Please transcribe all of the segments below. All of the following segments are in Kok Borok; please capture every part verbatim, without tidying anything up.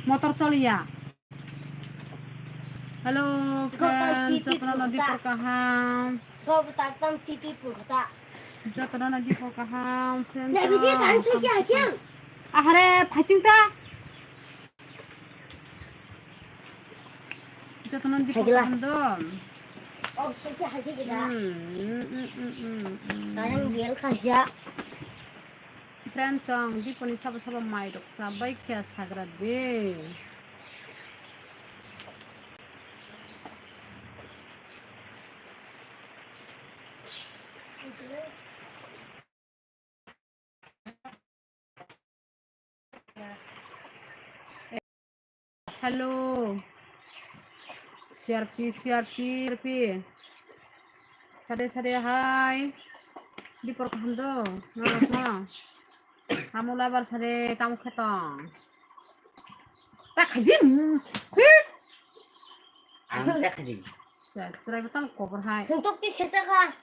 Motor choliya. Hello, friends, jotono no dipor kaham. Jotono no dipor kaham, friends. Ahare, fighting ta. Jotono dipor kaham do. Hmm, hmm, hmm, hmm, hmm, hmm. Friends, ang diponi sabo sabo mai rok chabai khe sagra de. Hello. C R P, C R P, C R P. Sade, sade, hai. Dipor kaham do? Norok no? Amo labar sade, tamo khetong. Ta khadim. Ang ta khadim. Sa, chwrai bo tamo kobor hai. Sungtok ti secha kha.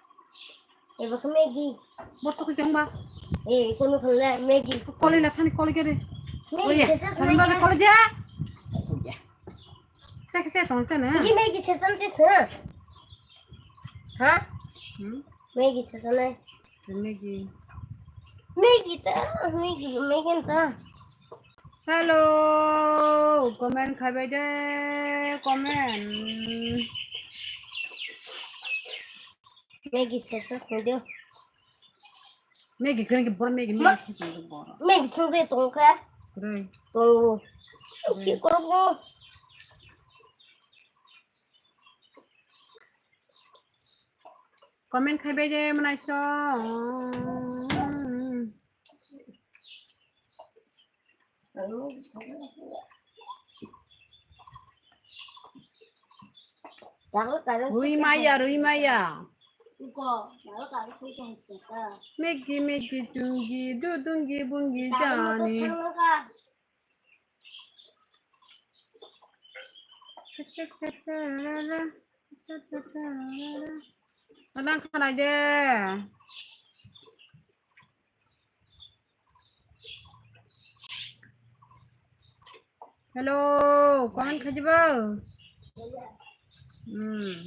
Eba khe Maggie. Borok to khe ba? Eh, kono khole Maggie. Kole la thani kole kere. Maggie secha. Thani ba kole dia. Kole dia. Chak se tong tene. Maggie, Maggie secha te se. Ha? Hmm? Maggie secha nai. Maggie. Maggie ta, Maggie, Maggie ta. Hello, comment khaibai de, comment. Maggie search ni do. Maggie kene ke bor Maggie, Maggie search ni do bor. Maggie sung je tong kha. Kre. Tong. Ki koro. Comment khaibai de mwnai song. Rui maya, rui maya. Maggie, Maggie, chungi, dudungi, bungi, jani. Adang khanai de. Hello, comment khaji bo? Hmm.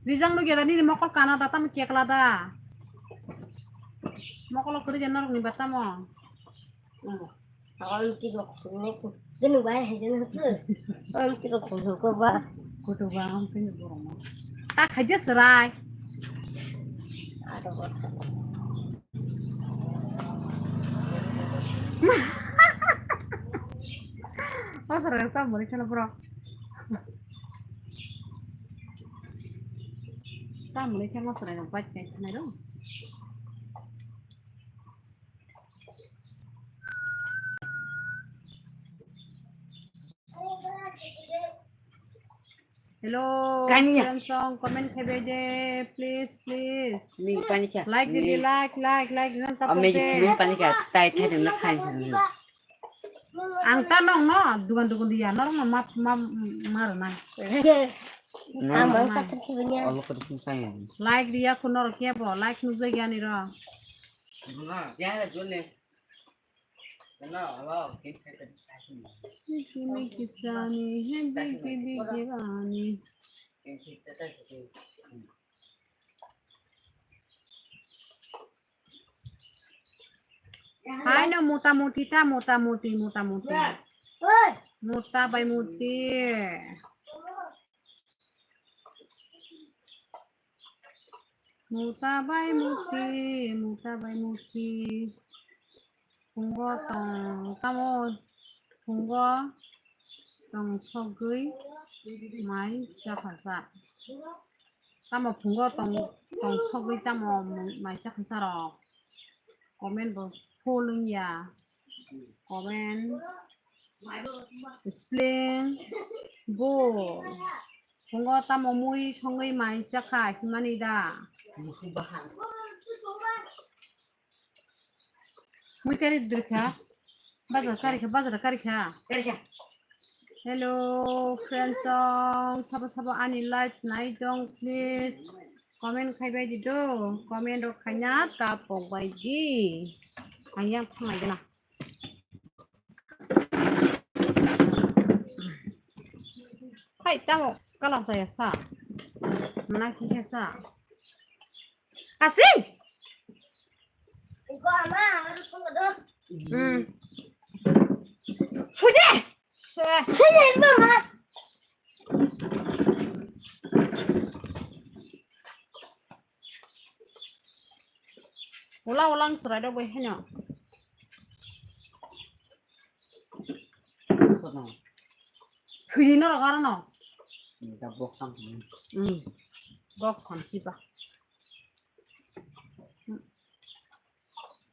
Rijang no geda nini mokol kana da tam kekla da. Mokol kori jan norok ni batamo. Aunty rok sung nai ko. Ganu bai hai jana su. Aunty rok sung ko ba. Kutu ba aunty ni borok ma. Ta khai de chwrai. Ado ba. O chwrai ta muri khana bro. Ta muri khana chwrai rok bai khai khana ro. Hello, kanya. Friend song, comment khaibai de, please, please. Ni pani kya? Like didi, like, like, like, nan tap. Ame de. Pani kya? Tai thai na khai. Ang ta nong no, dugan dugan dia, norok no map, map, mar na. Ang bang sakit kibanya. Like dia, kun norok kya bo, like nujai gani ro. Hei, hei, hei, hei, hei. Hai no, mota moti ta, mota moti, mota moti. Mota bai moti. Mota bai moti, mota bai moti. Phungo tong, tamo phungo tong sogwi mai chakha sa. Tamo phungo tong, tong sogwi tamo mai chakha sa rok. Comment bo full wngya. Comment. Spling. Bo. Phungo tamo mui songwi mai chakha himani da. Mui kari dirkha. Bazar kari kha, bazar kari kha. Hello, friend song, sabo sabo ani live nai dong, please. Comment khai bai di do. Comment rok khaina ta pok bai di. Ang yang thangai gana. Hai, tamo kalam saya sa. Mana khe sa. Asing. Ko ama, harus sungguh dong. Hmm. Suje. Suje, mama. Ulang ulang serai dok bai heno. Thwi no rogaro no. Box samsi. Hmm. Box samsi ba.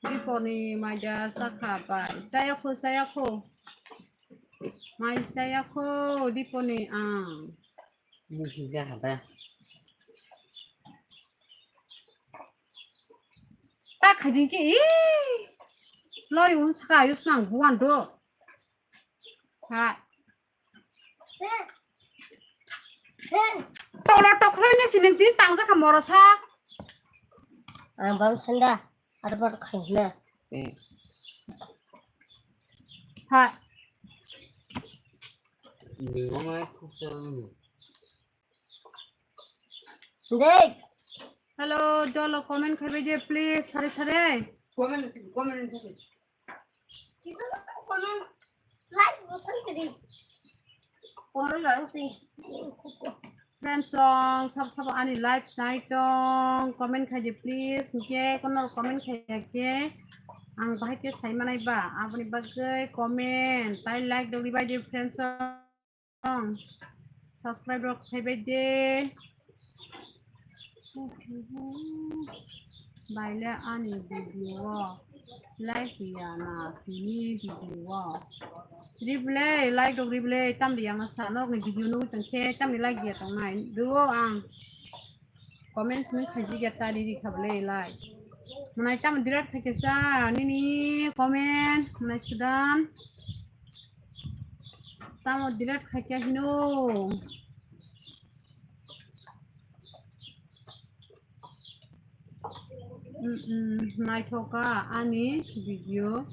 Diponi maida sakha bai. Sayakho, sayakho. Mai sayakho, Diponi ang. Musi jaha da. Ta khadin ke, ih. Lori un saka ayus nang buan do. Ha. Tolo tokhlai ne sining tin tang jaka morosa. Ang bang sanda, ada baru kain na. Ha. Ini mama aku selalu. Dek. Hello, dolo comment khai bai de, please, sare sare. Comment, comment khai bai. Comment, like, bosan tadi. Comment nang si. Friends song, sab sab ani live nai tong, comment khai de, please. Ke kono comment khai ya ke. Ang bahai ke sai manai ba, aboni bagwi comment, tai like dogri bai de, friends song. Subscribe rok khai bai de. Baile ani video o like ya na tini video o. Rible like dok rible tam de yang sa nok ni video no tang khe tam ni like ya tang nai. Duo ang. Comments ni khaji ya tari ri khablai lai. Manai tamo dirat khaikhe sa nini comment manai sudan. Tamo dirat khaikhe hino. Mm, mm, naithoka ani video.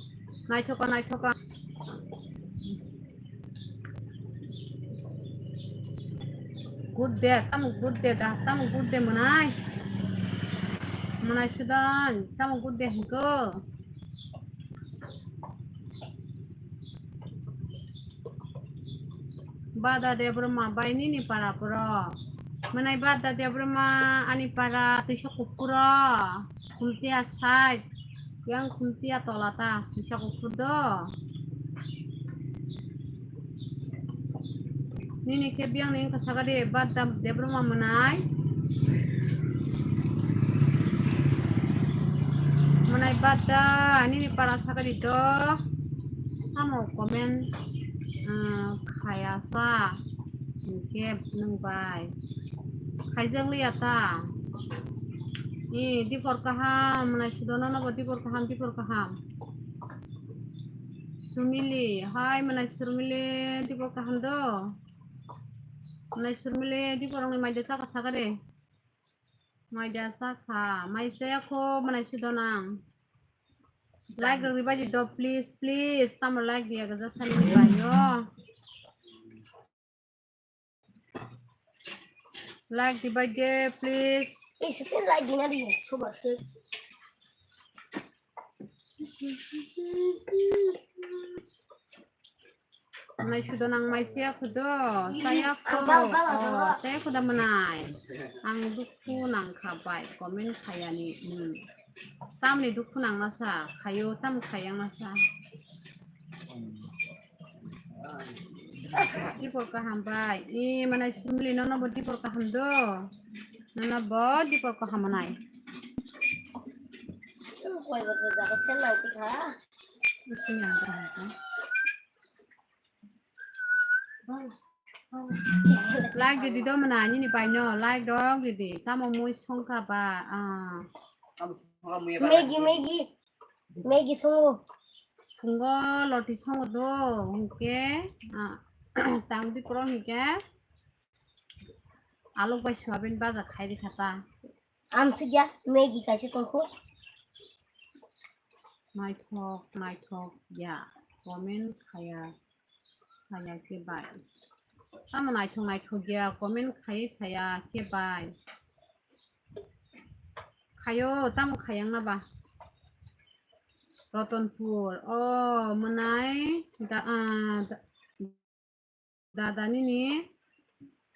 Naithoka, naithoka. Good day, tamo good day da, tamo good day manai. Manai sudan, tamo good day hingko. Bada Debbarma bai nini para poro. Manai Bada Debbarma ani para tisa kupuro. Khumtia side. Yang khumtia tola ta tisa kupur do. Nini khe biyang ni wngkha sakadi Bada Debbarma manai. Manai Bada nini para sakadi do. Tamo comment, ah, khaya sa. Hinkhe nwng bai. Khaijak liya ta. Ni dipor kaham, manai sudono nobo dipor kaham, dipor kaham. Sumili, hai manai Sumili, dipor kaham do. Manai Sumili, dipor ni maida saka saka de. Maida saka, mai saya kho manai sudonang. Like rok ribai di do, please, please. Tamo like diya gaja sani ni bayo. Like dibai de, please. Ih, sete like dina di, coba sih. Nai sudo nang mai siya khudo, saya khudo, oh, saya khuda manai. Ang dukhu nang kha bai, comment khayani, hmm. Tamni dukhu nang masa, khayo tam khayang masa. Dipor kaham bai. I manai Sumili nono bo dipor kaham do. Nono bo dipor kaham manai. Koi bo jaga sel lai tikha. Isi yang kaham ka. Like didi do manai nini bai no. Like dok didi. Tamo mui songkha ba. Ah. Maggie, Maggie. Maggie songo. Phungo loti songo do, hwnkhe, ah, tang di poro hwnkhe, alok bai soyabin baja khai di kha ta. Amsukya Maggie kaisa tongkho. Naithok, naithok ya, comment khaya, saya khe bai. Tamo naithok naithok ya, comment khai saya khe bai. Khayo, tamo khayang na ba? Rotonpur. O, mwnai da, ah, da, dada nini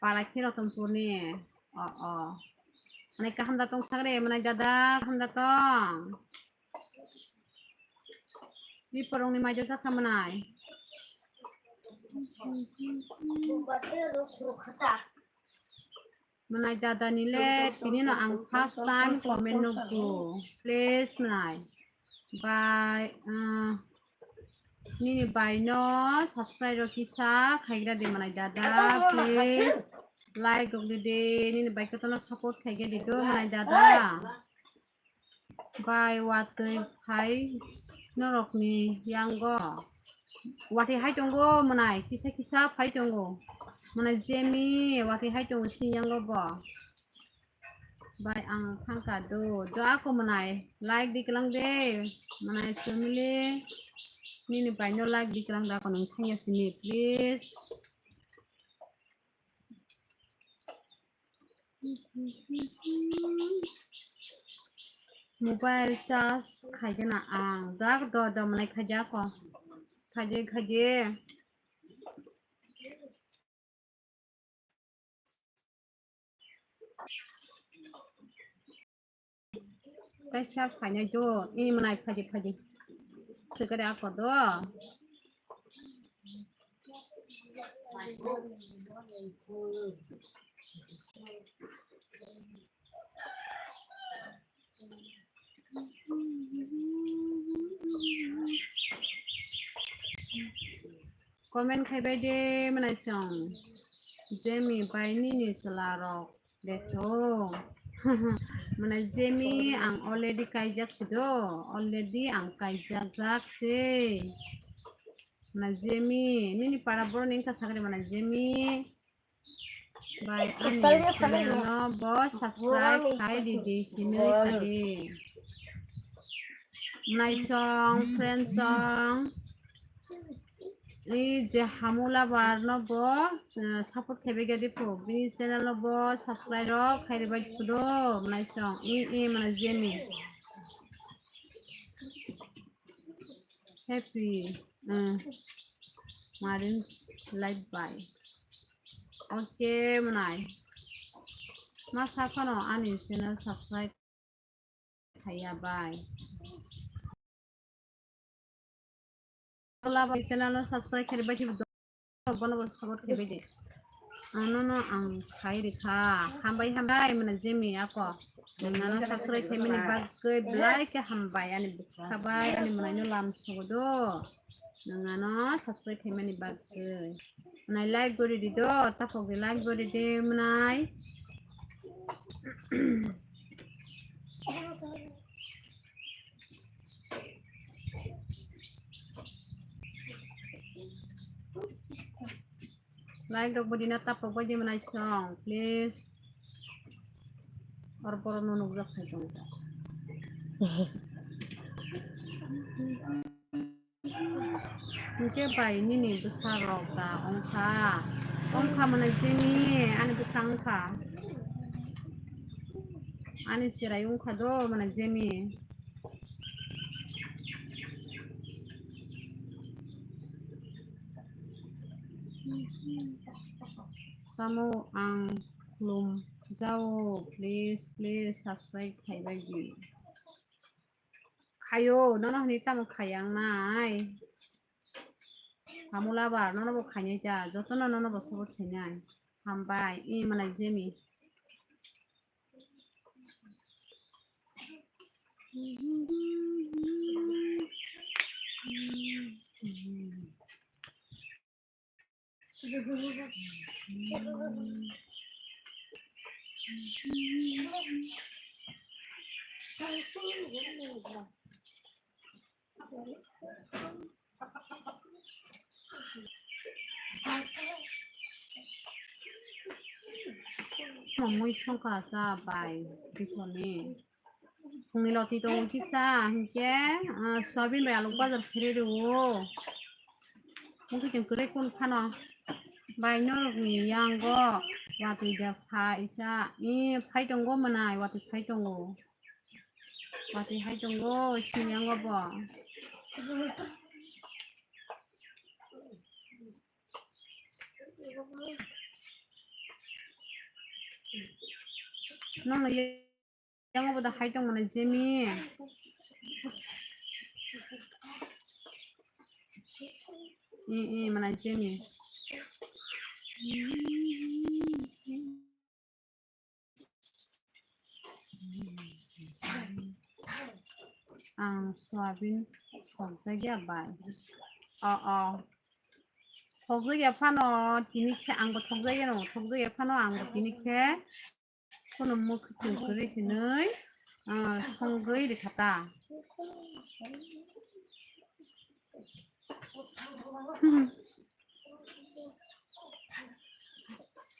para khe Rotonpur ni. O, o. Mwnai kaham da tong sagre, mwnai dada, kaham da tong. Ni porong ni mai jasa khamanai. Mwnai dada ni le tini no ang first time comment nukgo. Please mwnai. Bai, uh, nini bai no subscribe rok kisa khaigra di mwnai dada. Please like rok di di. Nini bai koto no support khaigra di do mwnai dada. Bai watwi phai norokni yango. Watwi hai tongo mwnai, kisa kisa phai tongo. Mwnai Jemi watwi hai tongo sini yango bo. Bai ang thangka do. Do ako mwnai, like di kwlang de. Mwnai family. Nini bai no like di kwlang da ako nung thangya sini, please. Mobile charge khaigena ang. Dak do do mwnai khaidi ako. Khaidi khaidi. Tei sel phainai do, i mwnai phaidi phaidi. Swkade ako do. Comment khaibai de mwnai chwng. Jemi bai nini chwla rok. Beto. Mane Jemi ang already kaijak si do. Already ang kaijak jak si. Mane Jemi, nini para borok ni wngkha sakri mane Jemi. Bai ani channel no bo subscribe khai di di hinwi sadi. Mane song, friend song. Ei je Hamu Labar no bo, eh, support khaibai gadi phu. Bini channel no bo subscribe rok khairi bai phu do, mwnai song. I, i, mwnai Jemi. Happy, eh, Marin live by. Okay, mwnai. Ma sa phano ani channel subscribe. Khaiya bai. Ola bai channel no subscribe khairi bai thibi do. Bono bo support khaibai de. Ano no ang khai rikha. Hambai hambai mane Jemi ako. Nang ano subscribe khaimani bagwi belai khe hambai ani bukha bai ani mwnai no lam sogo do. Nang ano subscribe khaimani bagwi. Mwnai like gori di do, tapok di like gori di mwnai. Like rok bodi na tapok bai di mwnai song, please. Or poro no nukjak khai tong. Hwnkhe bai nini bwsa rok da wngkha? Wngkha mane Jemi, ani bwsa wngkha. Ani cherai wngkha do mane Jemi. Tamo ang khulum jao, please, please subscribe khaibai di. Khayo, nono hwnwi tamo khayang nai? Hamu Labar, nono bo khainai da, jotono nono bo support khainai. Hambai, i mwnai Jemi. Mui songkha cha bai bithoni. Phungni loti tongo kisa hinkhe, ah, soyabin bai alok bazar khere rwo. Mungkhe chwng kwrwi kun phano. Bai norokni yango watwi da pha isa. I phai tongo mwnai, watwi phai tongo. Watwi hai tongo sini yango bo. Nono yango bo da hai tong mwnai Jemi. I, i, mwnai Jemi. Ang soyabin thokjakya bai. O, o. Thokjakya phano tini khe, ang bo thokjakya no, thokjakya phano ang bo tini khe. Kono mwkhwtwng kwrwi hwnwi, ah, songwi rikha ta.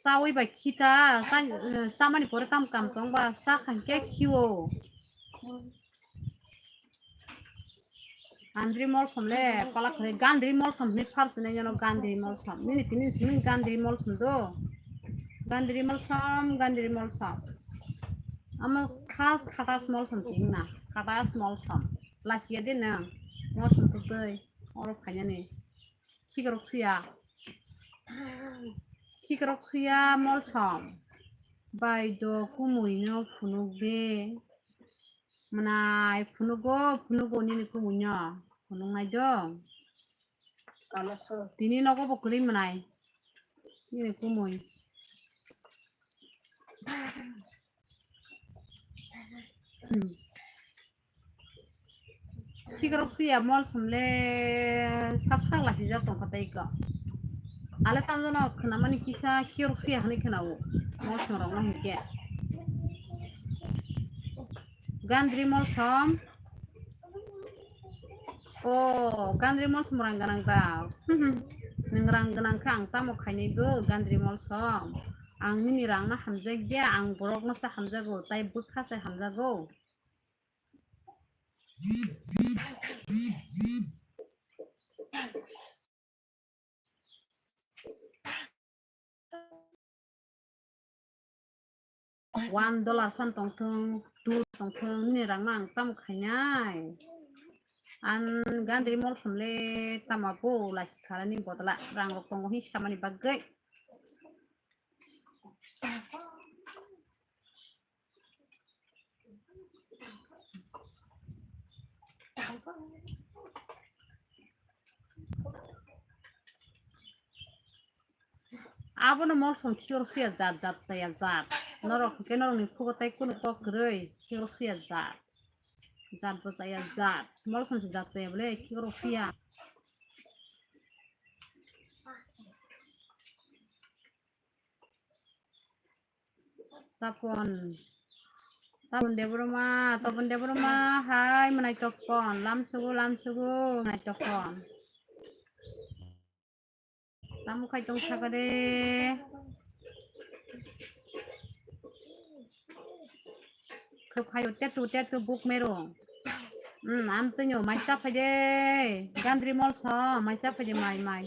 Chawi bai khita, cha-, chamani pore tam kam tong ba, cha khan khe khiwo. Gandri molsom le, pala khwlai gandri molsom hinwi first nai jano gandri molsom. Nini tini sini gandri molsom do. Gandri molsom, gandri molsom. Amo khas khatas molsom ting na, khatas molsom. Lachiya de nang, molsom to tei, oro phainani. Khikrok suya. Khikrok suya molsom. Bai do kumui no phunuk de. Mwnai phunugo, phunugo nini kumui no. Phunuk nai do. Tini nogo bo kwrwi mwnai. Nini kumui. Hmm. Khikrok suya molsom le sak sak lasi jak tong kha tei ko. Ale tamjano khwnamani kisa khikrok suya hwnwi khwnao. Molsom rok no hinkhe. Gandri molsom. O, gandri molsom rang gwnang da. Nwng rang gwnang khe ang tamo khainai do gandri molsom. Ang nini rang no hamjak ya, ang borok no se hamjago, tai bwkha se hamjago. One dollar phan tongthung, two tongthung, nini rang no ang tamo khainai. Ang gandri molsom le tamo bo lasi kharani bodol rang rok tongo hin samani bagwi. Abono molsom khikrok suya jat jat chaya jat. Norok hwnkhe norokni phugo tei kunu kok kwrwi khikrok suya jat. Jat bo chaya jat. Molsom se jat chaya bole khikrok suya. Tapon. Tapon Debbarma, Tapon Debbarma, hai, mwnai tokon, lamsugo, lamsugo, mwnai tokon. Tamo khai tong saka de. Khwphaio tetu, tetu buk mero. Hmm, am tunyo, mai cha phai de. Gandri molsom, mai cha phai de, mai, mai.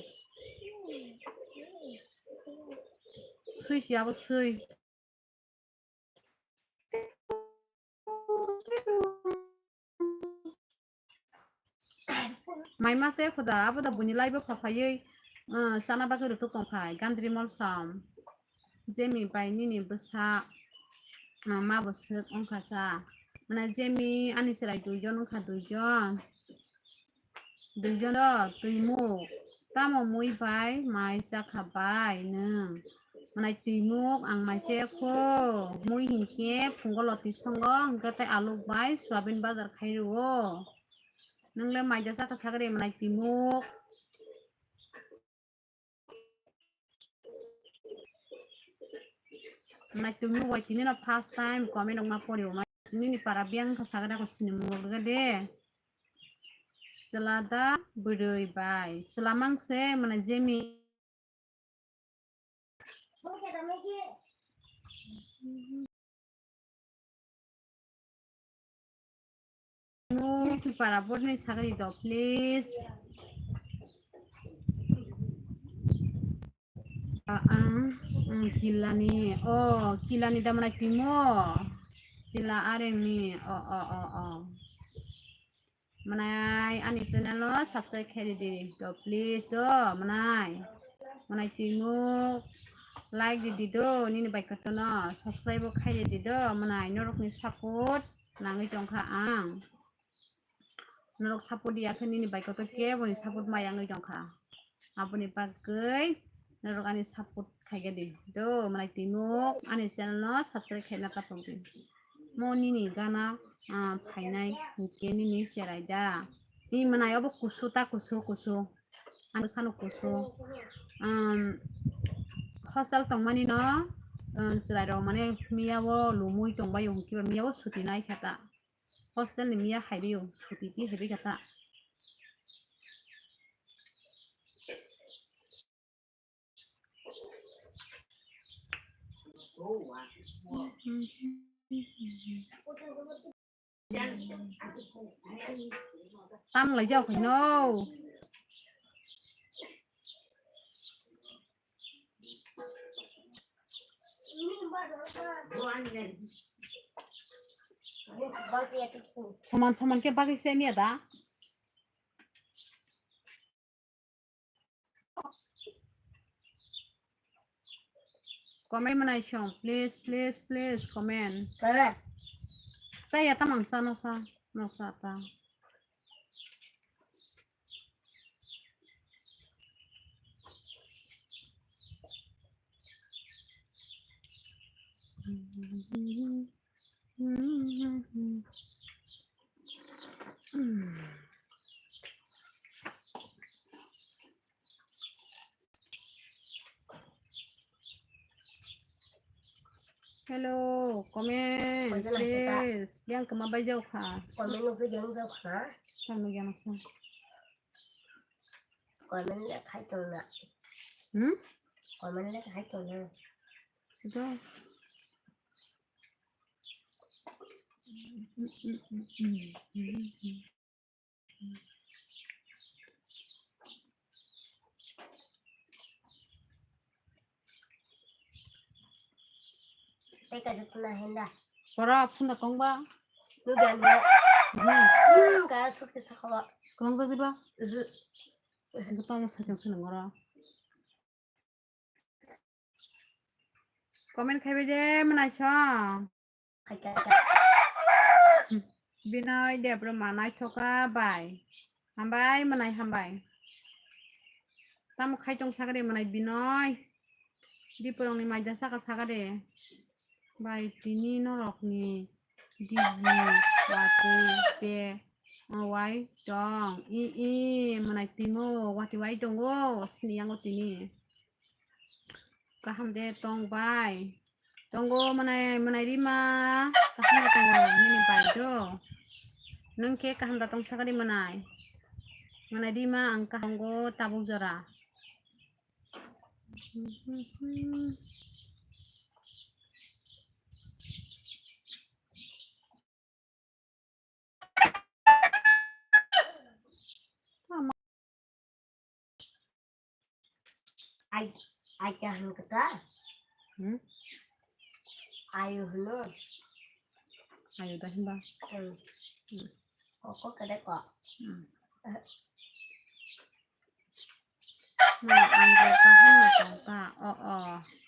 Sui si abo sui. Mai mase khuda, abo da buini live o phaphaiwi, uh, chana bagwi rwthwk tongphai, gandri molsom. Jemi bai nini bwsa, uh, ma bo swk wngkha sa. Mane Jemi ani chwrai duijon wngkha, duijon. Duijon do twimuk. Tamo mui bai mai chakha bai nwng? Mwnai twimuk ang mai chaya kho. Mui hinkhe phungo loti songo, hwnkhe tei aluk bai soyabin bazar khai rwo. Nwng le mai da chakha sagri mwnai twimuk. Mwnai twimuk bai tini no first time comment wngma pori o. Nini para biyang kha sagada ko sini mungga de. Chwla da bwrwi bai. Chwla mang se mwnai Jemi. Para borni sagari do, please. Ang, ang kilani, oh, kilani da mwnai timo. Kila arengni, oh, oh, oh, oh. Mwnai ani channel no subscribe khai di do, please do, mwnai. Mwnai timo like di di do, nini bai koto no subscribe bo khai di do, mwnai norok ni support nangwi tongkha ang. Norok support ya khe nini bai koto kebo ni support ma yangwi tongkha. Aboni bagwi norok ani support khaigadi. Do mwnai timo ani channel no subscribe khaina tapok di. Mo nini gana, ah, phainai hinkhe nini cherai da. Ni mwnai obo kusu ta kusu kusu. Ano sano kusu. Um, hostel tongmani no, um, chwrai rok mane miya o lumui tongbai o hinkhe miya o suti nai khe ta. Hostel ni miya hai rio, suti ti hai bai kha ta. Tam lai jao khaino. Soman soman khe bagwi se miya da. Comment mwnai song, please, please, please comment. Kare. Chaya tamang sa no sa, no sa ta. Hello, comment, please. Yang kema bai jao kha. Comment no yang jao kha. Tang no yang sa. Comment le khai tong na. Hmm? Comment le khai tong na. Sida. Tei kaisa phuna henda. Pora phuna kongba. Nugan ba. Hmm. Hmm, ka suk ke sakhawa. Kong ba diba? Mhm. Gotong sakang sini ngora. Comment khaibai de mwnai song. Khai kha kha. Binoy Debbarma naithoka bai. Hambai mwnai hambai. Tamo khai tong sakade mwnai Binoy. Diporongni maida saka sakade. Bai tini norokni digi watwi te wai tong. I, i, mwnai timo watwi wai tongo sini yango tini. Kaham de tong bai. Tongo mwnai, mwnai Rima. Kaham da tongo nini bai do. Nwng khe kaham da tong sakadi mwnai. Mwnai Rima ang kaham go tabuk jora. Ai, ai kaham kata. Hmm? Ayo hino. Ayo dah himba. Hmm. Hmm. Koko kede ko. Hmm. Mwnai ang kaham na tong ta. O, o.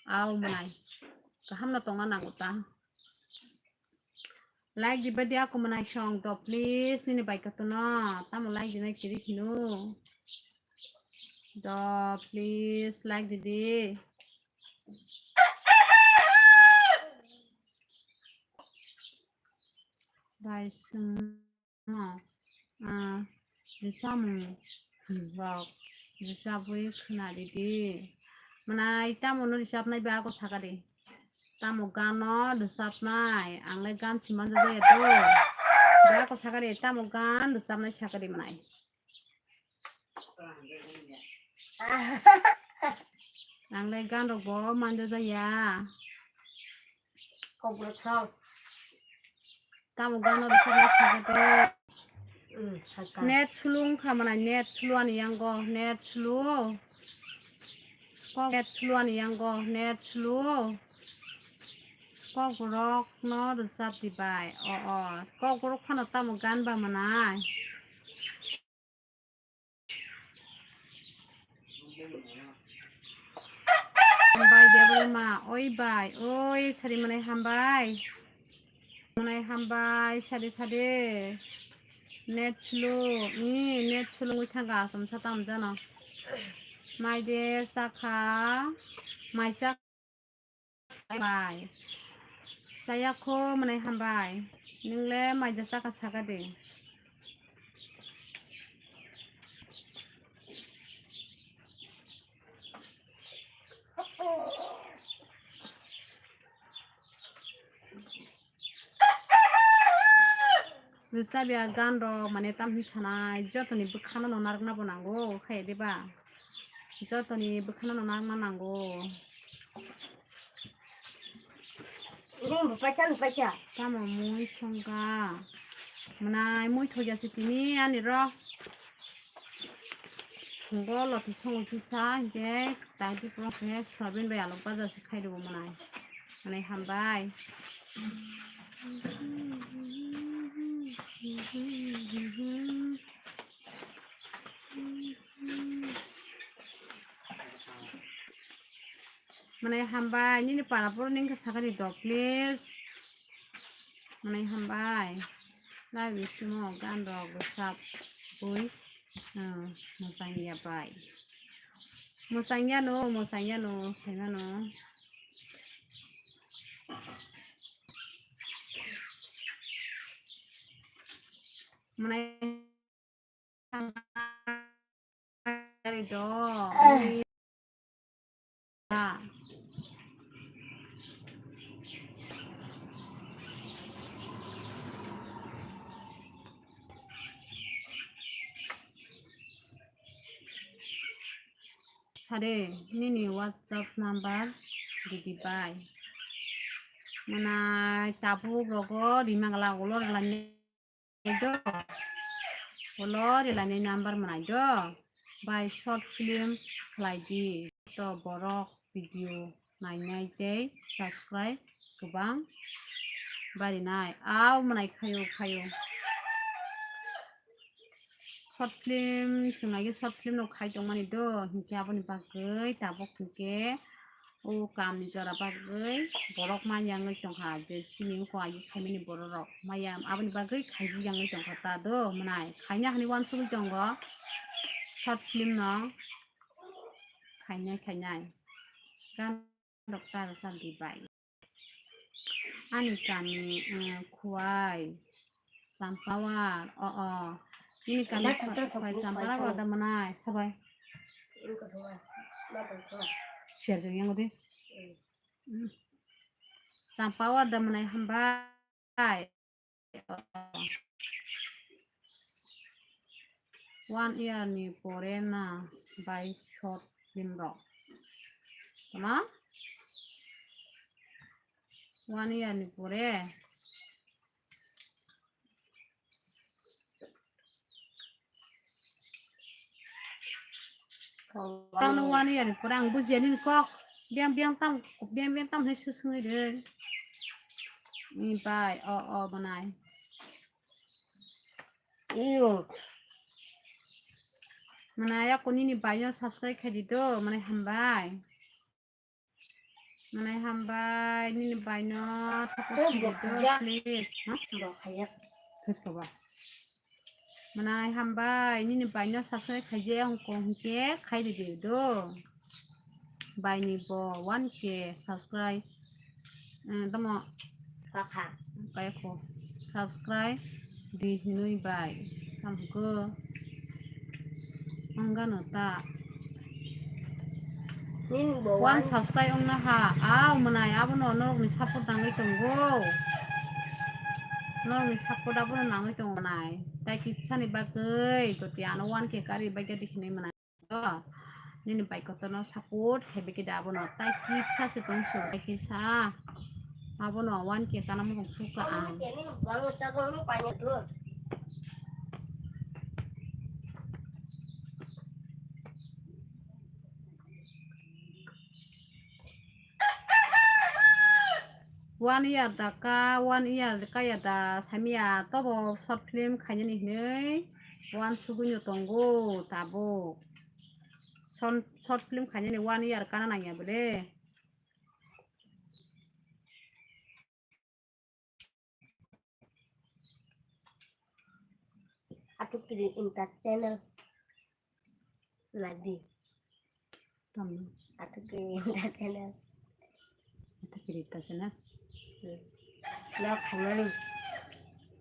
Au mwnai. Kaham na tong na nango ta. Like di badi aku mwnai song to please nini bai koto no. Tamo like di nai kiri hino. To please like di di. Bai sung. Ah, rwchapmung rok rwchapwi khwnaridi. Mwnai, tamo no rwchapnai ba ako sakadi. Tamo gano rwchapnai, ang le gan simanjak ya to. Ba ako sakadi, tamo gan rwchapnai sakadi mwnai. Ang le gan rok bo manjak ya. Kokborok song. Tamo gano rwchapna sakate. Hmm, saka. Net slow wngkha mwnai, net slow ani yango, net slow. Net slow ani yango, net slow. Kokborok no rwchap di bai. O, o. Kokborok phano tamo gan ba manai. Hambai Debbarma, oi bai, oi sari manai hambai. Manai hambai, sade sade. Net slow, ni net slow wngwi thangkha, asomsa tamo jano. Mai de chakha, mai chak-, bai. Chaya kho manai hambai. Nwngle mai de chakha saka de. Rwchapya gan rok mane tamni sanai jotoni bwkhano no narwkna bo nango khaye de ba? Jotoni bwkhano no narwkna nango. Ini bupacha, bupacha. Tamo mui songkha. Mwnai mui thokya se tini ani ro. Phungo lotwi songo kisa, hinkhe taibi pro khe soyabin bai alok baja se khai rwo mwnai. Mwnai hambai. Mwnai hambai, nini para poro nini khe sakani do, please. Mwnai hambai. Live stream o gan rok rwchap ui. Hmm, mwchang ya bai. Mwchang ya no, mwchang ya no, sai mano. Mwnai Ari do. Sade, nini WhatsApp number didi bai. Mwnai tabuk rogo rimangla ulo rwlani do. Ulo rwlani number mwnai do. Bai short film khlai di. To borok video nainai tei subscribe kwbang barinai. Au mwnai khaio khaio. Short film chwng agi short film rok khai tongmani do, hinkhe aboni bagwi tabuk hinkhe o kamni jora bagwi borok manya wngwi tongkha, je sini wngkha agi khaimani borok rok maya aboni bagwi khaijak wngwi tongkha ta do mwnai khaina hinwi uansugwi tongo short film no khainai khainai. Rok ta rwchap di bai. Ani kami, eh, Khuwai, Champawar, o, o. Ini kami Khuwai, Champawar da mwnai, sabai. Share jeng yang di. Hmm. Champawar da mwnai hambai. One year ni pore na bai short film rok. Tama? One year ni pore. Tamo one year ni pore ang bujiya nini kok. Biang biang tam, biang biang tam hai susungwi de. Ni bai, o, o, mwnai. Iyo. Mwnai, ako nini bai no subscribe khai di do, mwnai hambai. Mwnai hambai, nini bai no support khai di do, please. Ha? Bo khaya. Thik ba. Mwnai hambai, nini bai no subscribe khaijak wngkha hinkhe khai ridi do. Bai ni bo one K subscribe, eh, tamo sakha. Bai ko subscribe di hinwi bai. Tamo ko. Ang gano ta. One subscribe wngna ha, aw mwnai, abono norokni support nangwi tongo. Norokni support abono nangwi tongo mwnai. Tai kisa ni bagwi jodi ano one K kari bai jadi hinwi mwnai. Nini bai kotorno support khe bikida abono. Tai kisa se tong su, tai kisa. Abono one K kana mung suka ang. One year da ka, one year kaya da samya tobo short film khainani hinwi one sugwino tongo tabuk. Short, short film khainani one year kana nangya bole. Atukiri Entertainer. Nadi. Tamo. Atukiri Entertainer. Atukiri Entertainer. Hmm. Lo khaimani.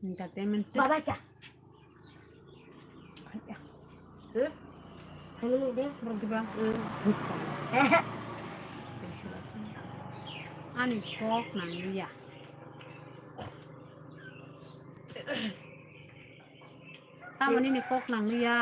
Entertainment se. Baba kya? Hmm? Khaimani de. Rok diba? Hmm. Ani kok nang ya. Tamoni ni kok nang ya.